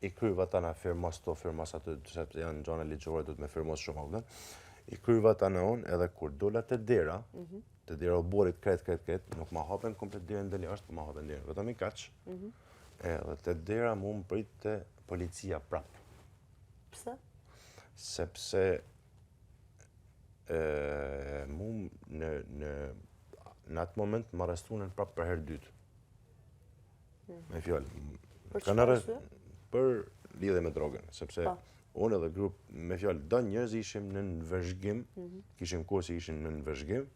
I kryva tana firmos to, firmos aty, sepse janë gjana ligjore, duhet me firmos shumë, a kupton? I kryva tana unë, edhe kur dola te dera, mm -hmm. te dera oborrit kret, kret, kret, nuk ma hapen komplet derën del jashtë, po ma hapen derën, vetëm i kaq. Mm -hmm. Edhe te dera mu më pritte policia prap. Pse? Sepse e, mu në, në, në atë moment më arrestuan prap për herë dytë. Hmm. Me fjalë. Për çfarë arsye? Për lidhje me drogën, sepse po. unë edhe grup me fjalë do njerëz ishim në vëzhgim, mm -hmm. kishim kohë që ishim në vëzhgim.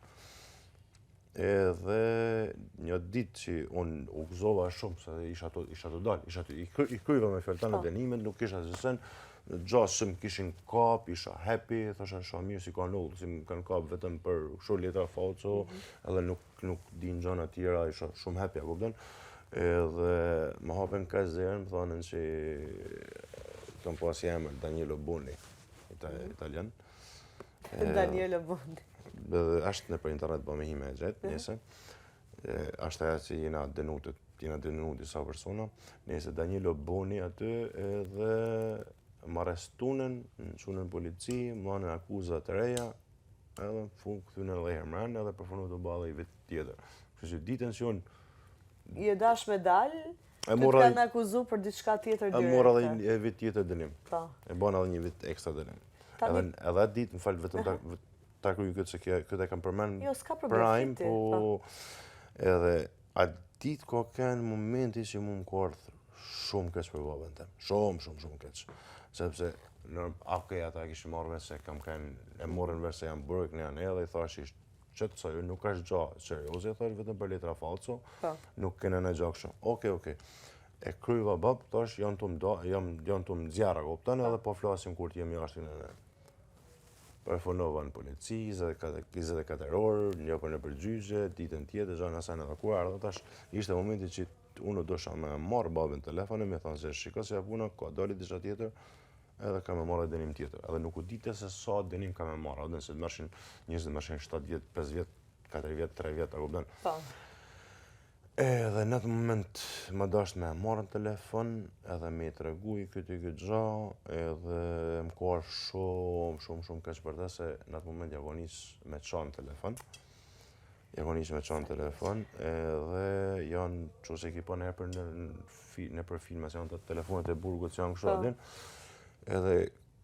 Edhe një ditë që unë u gëzova shumë se isha të isha të dal, isha të i, i kryva me fjalë tana po. dënimet, nuk kisha asgjë gja se më kishin kap, isha happy, thosha shumë mirë si ka ndodhur, si më kanë kap vetëm për kështu letra falso, mm -hmm. edhe nuk nuk din gjana tjera, isha shumë happy, a kupton? Edhe më hapen ka derën, më thonin që kam pas emër Danielo Boni, ita, mhm. italian. Danielo Boni. Dhe është nëpër internet po me hi me e gjetë, mhm. nëse. Është aja që jena dënu të jena dënu disa persona. Nëse Danielo Boni aty edhe më arrestunën, më çunën në polici, më anën akuza të reja, edhe në fund kthynë edhe herë mrena edhe përfundu të ba edhe një vit tjetër. Kështu që ditën që unë... Je dash me dal, të të kanë akuzu për diçka tjetër direkte. E mora edhe një vit tjetër dënim. Po. E bën edhe një vit ekstra dënim. Edhe, edhe atë ditë, më falë, vetëm ta, mhm. ta kryj këtë se kjo, këtë e kam përmend. Jo, s'ka problem, prime, po, po. Edhe atë ditë ka kenë momenti që mu më ka ardhë shumë keq për babën tem. Shumë, shumë, shumë keq. Sepse, në, okej, ata e kishin marrë vesh se kam kenë, e morën vesh se jam burg në janë edhe i thash ishte qëtë sa ju nuk është gja serioze, thash vetëm për letra falso, po. nuk kena në gja kështu. Okej, okej. E kryva bab, thash janë të mda, janë, janë të më nxjerrë, kupton, edhe po flasim kur të jemi jashtë në ne. Përfunova në polici, 24 orë, një për nëpër gjyqe, ditën tjetër, gjana sa në dhe kur ardha, tash ishte momenti që unë dosha me marrë babën telefon e me thonë se shiko se ja puna, ka dali diçka tjetër, edhe ka me marrë dënim tjetër. Edhe nuk u dite se sa dënim ka me marrë, edhe nëse të mershin, njerëzit të mershin 7 vjet, 5 vjet, 4 vjet, 3 vjet, a kupton? Po. Edhe në atë moment më dasht me marrë në telefon, edhe me i tregu i këtë i këtë gja, edhe më ka ardhë shumë, shumë, shumë keq për të se në atë moment ja ka nis me qa në telefon. Ja ka nis me qa në telefon, edhe janë, që se ki po në për në, në për filma, se janë të telefonet e burgut, që janë kështu, po. edhe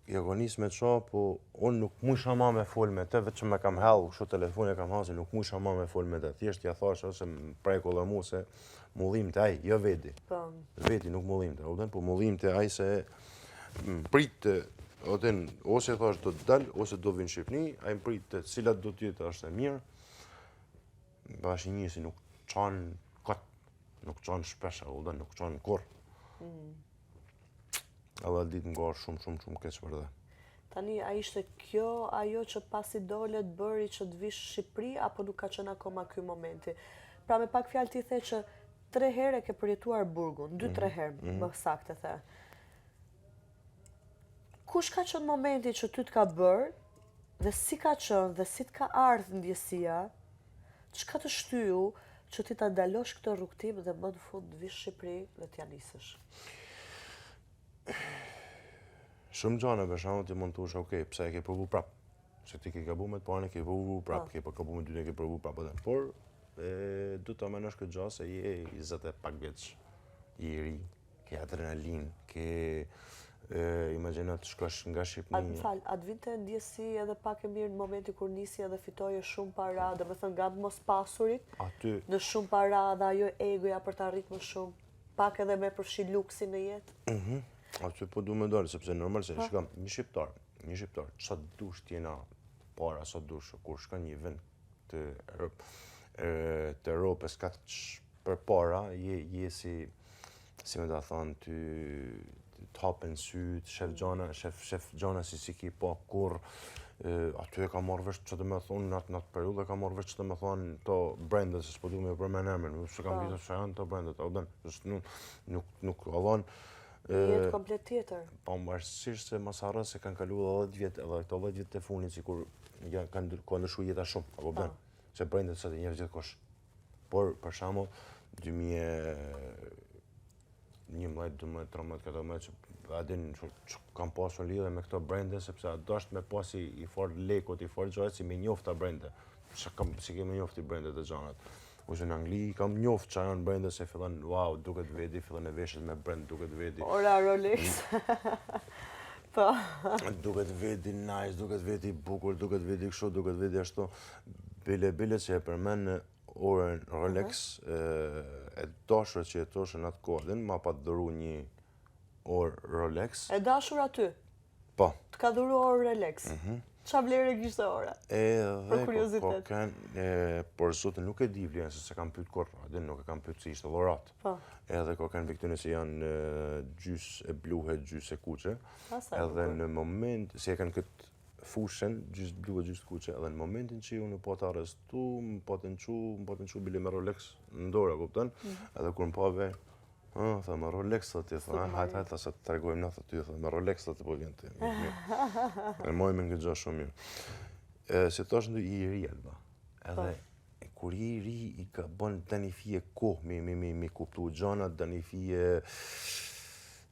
Ja ka nis me qa, po unë nuk mujsha ma me fol me te, veç që me kam hell, kështu telefonin e kam hell, se nuk mujsha ma me fol me te. Thjesht ja thash ose më preku dhe mu se mu dhimte ai, jo veti. Po. Veti nuk mu dhimte, o po mu dhimte ai se më pritte, o den, ose thash do të dal, ose do vi në Shqipni, ai më pritte, cilat do të jetë është e mirë. Bash një si nuk qan kot, nuk qan shpesh, o den, nuk qan kurr. Mm. Edhe atë ditë më ka ardhë shumë, shumë, shumë keq për dhe. Tani, a ishte kjo ajo që pasi dole të bëri që të vish Shqipëri, apo nuk ka qenë akoma ky momenti? Pra me pak fjalë ti the që tre herë e ke përjetuar burgun, dy, tre mhm, herë, mm -hmm. më saktë the. Kush ka qenë momenti që ty të ka bërë, dhe si ka qenë, dhe si të ka ardhë ndjesia, çka të shtyu që ti ta ndalosh këtë rrugëtim dhe më në fund të vish Shqipëri dhe t'ja nisësh? Shumë gjana, për shembull, ti mund të thush, ok, pse e ke provu prap? Se ti ke gabu me të parën, e ke provu prap, po. ke po gabu me dytën, e ke provu prap, po por e, du të menosh këtë gjë se je 20 e pak vjeç, je i ri, ke adrenalin, ke e, imagjino të shkosh nga Shqipënia. A më fal, a të vinte ndjesi edhe pak e mirë në momentin kur nisi edhe fitoje shumë para, domethënë nga të mos pasurit, Aty... në shumë para dhe ajo egoja për të arrit më shumë, pak edhe me përfshi luksin në jetë? Mm -hmm. Aty po du me dalë, sepse normal se, po. shikam, një shqiptar, një shqiptar, sa dush t'jena para, sa dush, kur shkon një vend të të Europës ka përpara, je, je si, si me ta thonë, ty të hapen sytë, shef gjana, shef, shef gjana si si ki pa kurr, aty e ka marrë vesh që të me thonë, në atë, në atë periudhë e ka marrë vesh që të me thonë to brendet, se s'po du me përmen emrin, nuk se kam po. ditë se janë to brendet, a den, nuk, nuk, nuk, a Një jetë komplet tjetër. Pavarësisht se mos harro se kanë kalu edhe 10 vjet, edhe këto 10 vjet të fundit sikur ja kanë ka ndryshu jeta shumë, apo bën. Po. Se brendet sot i njeh gjithkush. Por për shembull 2000. 11, 12, 13, 14, që a din që, që kam pasur lidhje me këto brende, sepse a dosht me pasi i fort lekut, i fort gjajt, si me njofta brende. Që kam, si ke me njofti brende të gjanat. Ose në Angli kam njoft që janë brende se fillon, wow, duket vedi, fillon e veshet me brend, duket vedi. Ora Rolex. Po. Duket vedi nice, duket vedi bukur, duket vedi kështu, duket vedi ashtu. Bile, bile që e përmen në orën Rolex, e, e dashur që jetoshe në atë kohë, din, ma pa dhuru një orë Rolex. E dashur aty, Po, të ka dhuru orë Rolex. Mm Qa vlerë kishte ora? Edhe Për ko, ko kuriozitet. ken, e, por zotin nuk e di vlerën se se kam pyet kurrë, a din nuk e kam pyet se ishte dhurat. Po. Edhe ko kanë këtyne se janë e, gjys e bluhe, gjys e kuqe. A, sa e Edhe bukur. në moment, si e kanë këtë fushën, gjys blu e gjys të kuqe, edhe në momentin që unë po të arrestu, më po të nçu, më po të nçu bile me Rolex në dorë, a kupton? Mhm. Edhe kur më pave, Ah, tha, me Rolex, tha ti, tha, "Ah, hajt, hajt, tha, se të tregojmë na, tha ty, tha, me Rolex, tha ti po vjen ti. Mirë, mirë. E moj me këtë gjë shumë mirë. E, si thash në i ri, Alba. Edhe e, kur i ri i ka bën tani fije kohë me me me me kuptu gjanat, tani fije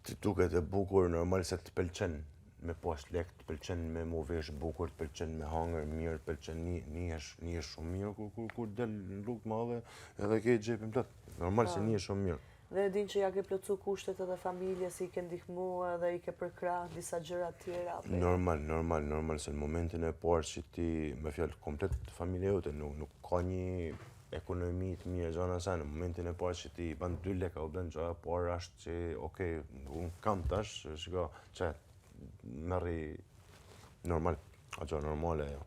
të duket e bukur, normal se të pëlqen me pas lek, të pëlqen me mu vesh bukur, të pëlqen me hangër mirë, të pëlqen një nihesh nihesh shumë mirë kur kur kur del në rrugë të madhe, edhe ke xhepin plot. Normal se nihesh shumë mirë. Dhe e din që ja ke plotësu kushtet edhe familjes, i ke ndihmu edhe i ke përkrah disa gjëra tjera. apo jo? Normal, normal, normal, se në momentin e parë që ti, me fjalë, komplet familja jote, nuk, nuk ka një ekonomi të mirë, gjana sa, në momentin e parë që ti bën dy leka, u bën gjëja e parë është që, okej, unë kam tash, shiko, që merri normal, a gjë normale ajo.